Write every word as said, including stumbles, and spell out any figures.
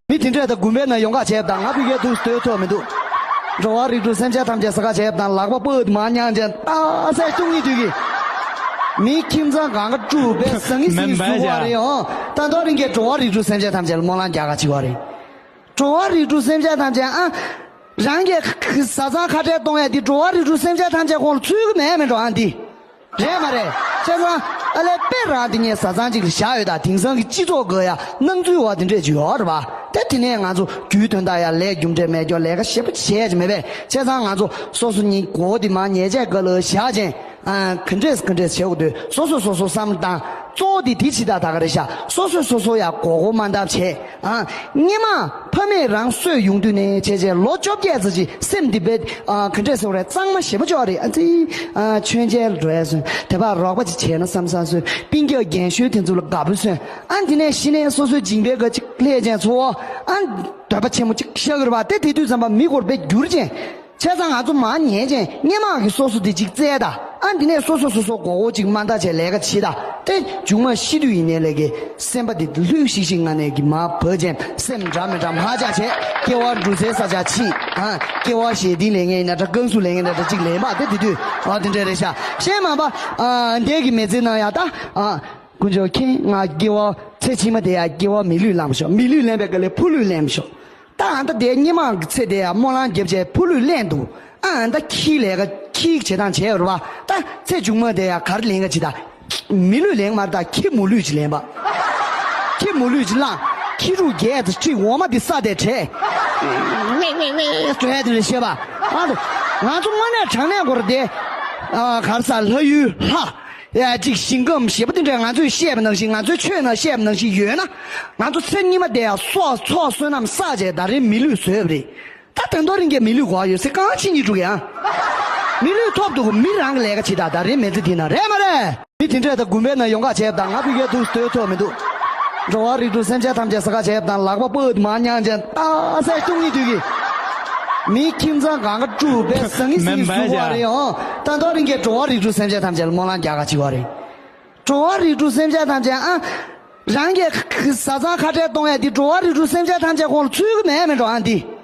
མི་དེ་འདྲས་ད་དགུན་པའི་ནང་ཡོང་ཁ་བྱས་པ་དང་། ང་ཕ་གིར་འདུག་སྡོད་ཐུབ་མི་འདུག་འགྲོ་བ་རིགས་དྲུག་སེམས་ཅན་ཐམས་ཅད་ཟ་ཁ་བྱས་པ་དང་། ལག་པ་པོ་དེ་མར་མྱངས་བྱས་རྟགས་གསལ་བཅུ་གཉིས་དུས་ཀྱི། མི་ཁྱིམ་ཚང་སྒང་ག་དཀྲུགས་པའི་ཟང་ངི་ཟིང་ངི་བཟོས་པ་རེད་ཨང་། ད་དུང་རིང་གའི་འགྲོ་བ་རིགས་དྲུག་སེམས་ཅན་ཐམས་ཅད་ལ་སྨོན་ལམ་རྒྱག་ག་བྱེད་པ་རེད། འགྲོ་བ་རིགས་དྲུག་སེམས་ཅན་ཐམས་ཅད་ཨ། རང་གི་བཟའ་ཚང་ཁ་བྲལ་གཏོང་ཡ་འདི་འགྲོ་བ་རིགས་དྲུག་སེམས་ཅན་ཐམས་ཅད་ཁོང་ལ་ཚུད་ཀྱི་མེད་མེད་འགྲོ་ཨ་འདི། རེད་མ་རེད། བྱས་ཙང་ཨ་ལས་དཔེ་རང་དེ་ངས་བཟའ་ཚང་གཅིག་ལ་བཞག་ཡོད་ད། དེང་སང་གི་སྤྱི་ཚོགས་དགོས་ཡ་སྣང་ཚུལ་བ་དེ་འདྲས་ཅིག་ཡོད་རེད་པ། ད་དེ་ནས་ང་ཚོ་རྒྱུའི་དོན་དག་ཡ་ལས་རྒྱུ་འབྲས་མེད་ཀྱོག་ལས་ཀ་ཞེ་པོ་བྱས་ཀྱི་མེད་པས། བྱས་ཙང་ང་ཚོ་སོ་སོ་གཉིས་མགོ་བོ་དེ་མར་ཉལ་ཆས་སྒང་ལ་བཞག་ཅིང་། ཨ། ག་འདྲས་ག་འདྲས་བྱེད་དགོས་འདུག་སོ་སོས་སོ་སོ་བསམ་བློ་བཏང་། གཙོ་བོ་དེ་དེ་ཕྱི་དག་ད་ག་རེད་ཤག་སོ་སོས་སོ་སོ་ཡ་མགོ་སྐོར་མ་འདབ་བྱས། ཨ། སྔོན་མ་ཕ་མས་རང་གསོས་ཡོང་དུས་ནས་བྱས་བྱས་ལོ་བཅོ་བརྒྱད་ཙམ་ཅིག་སེམས་འདི་བེད། ཨ། ག་འདྲས་ཟེར་བ་རེད། གཙང་མ་ཞེ་པོ་ཅིག་རེད། ཨ་ཙི། ཨ། མཆོད་མཇལ་འགྲོ་ཡ་སོང་། དེ་བར་རོགས་པ་ཅིག་བྱས་ན་བསམ་བསམ་སོང་། སྤུན་ཀྱག་རྒན་གཞོན་དེ་ཚོ་ལ་དགའ་པོ་སོང་། ཨ། འདི་ནས་གཞི་ནས་སོ་སོའི་སྦྱིན་པའི་སྒང་ཅིག་ལྷས་ཅན་ཚོ། ཨ། འདོད་པ་ཆེན་པོ་ཅིག་བཞག་གི་རེད་པ། དེ་དེ་དུས་ཙམ་པ་མི་སྐོར་དཔེ་འགྱུར་ཅན། བྱས་ཙང་ང་ཚོ་མར་ཉལ་ཅིང་སྔོན་མ་གི་སོ་སོ་དེ་གཅིག་བཙལ་ད། ཨ། འདི་ནས་སོ་སོ་སོ་སོ་མགོ་སྐོར་གཅིག་མ་འདབ་བྱས་ལས་ཀ་བྱེད་ད། དེ་མཇུག་མ་ཤི་དུས་ཡིན་ནའི་ལས་ཀའི་སེམས་པ་དེ་ལྷོད་ཤིག་ཤིག་ངང་ནས་གི་མར་བབས་ཅིང་སེམས་འདྲ་མི་འདྲ་མར་ཆག་བྱས། སྐྱེ་བ་འགྲོ་སའི་ས་ཆ་ཕྱིན། ཨ། སྐྱེ་བ་ཞེ་འདི་ལེན་མཁན་ཡིན་ན་འདྲ། རྐང་ཟུག་ལེན་མཁན་ཡིན་ན་འདྲ། གཅིག་ལེན་པ་དེ་དེ་དུས། ཨ། དེ་འདྲ་རེད་ཤག་བཤད་མ་པ། ཨ། འདས་ཀྱི་མི་ཚེ་ནང་ཡ་ད། ཨ། དཀོན་མཆོག་མཁྱེན། ང་སྐྱེ་བ་ཚེ་ཕྱི་མ་དེ་ཡ་སྐྱེ་བ་མི་ལུས་བླངས་ཤོག་མི་ལུས་ལེན་པའི་སྒང་ལས་ཕོ་ལུས་ལེན་ཤོག་ད་ཨ་ད་དེ་སྔོན་མ་གི་ཚེ་དེ་ཡ་སྨོན་ལམ་བརྒྱབ་བྱས་ཕོ་ལུས་ལེན་འདུག་ཨ་ཨ་ད་ཁྱིའི་ལས་ཀ་ཁྱིའི་བྱེད་སྟངས་བྱས་ཡོད་རེད་པ། ད་ཚེ་མཇུག་མ་དེ་ཡ་ག་རེ་ལེན་ག་བྱེད་ད། མི་ལུས་ལེན་མ་རེད། ད་ཁྱི་མོ་ལུས་ཅིག་ལེན་པ། ཁྱི་མོ་ལུས་ཅིག་བླངས། ཁྱི་ཕྲུག་བརྒྱད་དང་ཁྲི་འོ་མ་དེ་ས་དེ་བྲེག་མེ་མེ་མེ་འགྲོ་ཡ་དེ་རེད་ཤེས་པ། ཨ་ད་ང་ཚོ་དངོས་གནས་དྲང་གནས་སྐོར་དེ། ཨ། ག་རེ་ཟ། ལྷ་ཡུལ་ལྷ། ཡ་གཅིག་ཞིང་ཁམས་ཞེ་པོ་དེ་འདྲ་ང་ཚོས་བཤད་པ་ནང་བཞིན། ང་ཚོའི་ཆོས་ནང་བཤད་པ་ནང་བཞིན་ཡོད་ན། ང་ཚོ་ཚེ་སྔོན་མ་དེ་ཡང་སྲོག་ཚོགས་བསོད་ནམས་བསགས་བྱས་ད་རེས་མི་ལུས་བཟོས་པ་རེད། ད་ད་དུང་རིང་གའི་མི་ལུས་གོ་བ་ཡོད་ཚད་གང་ཕྱིན་གྱི་འགྲོ་གི་ཨ། མི་ལུས་ཐོབ་འདུག་མི་རང་གི་ལས་ཀ་བྱེད་ད། ད་རེས་མི་ཚེ་འདི་ན་རེད་མ་རེད། མི་དེ་འདྲས་ད་དགུན་པའི་ནང་ཡོང་ཁ་བྱས་པ་དང་། ང་ཕ་གིར་འདུག་སྡོད་ཐུབ་མི་འདུག་འགྲོ་བ་རིགས་དྲུག་སེམས་ཅན་ཐམས་ཅད་ཟ་ཁ་བྱས་པ་དང་། ལག་པ་པོ་དེ་མར་མྱངས་བྱས་རྟགས་གསལ་བཅུ་གཉིས་དུས་ཀྱི། མི་ཁྱིམ་ཚང་སྒང་ག་དཀྲུགས་པའི་ཟང་ངི་ཟིང་ངི་བཟོས་པ་རེད་ཨང་། ད་དུང་རིང་གའི་འགྲོ་བ་རིགས་དྲུག་སེམས་ཅན་ཐམས་ཅད་ལ་སྨོན་ལམ་རྒྱག་ག་བྱེད་པ་རེད། འགྲོ་བ་རིགས་དྲུག་སེམས་ཅན་ཐམས་ཅད་ཨ། རང་གི་བཟའ་ཚང་ཁ་བྲལ་གཏོང་ཡ་འདི་འགྲོ་བ་རིགས་དྲུག་སེམས་ཅན་ཐམས་ཅད་ཁོང་ལ་ཚུད་ཀྱི་མེད་མེད་འགྲོ་ཨ་འདི།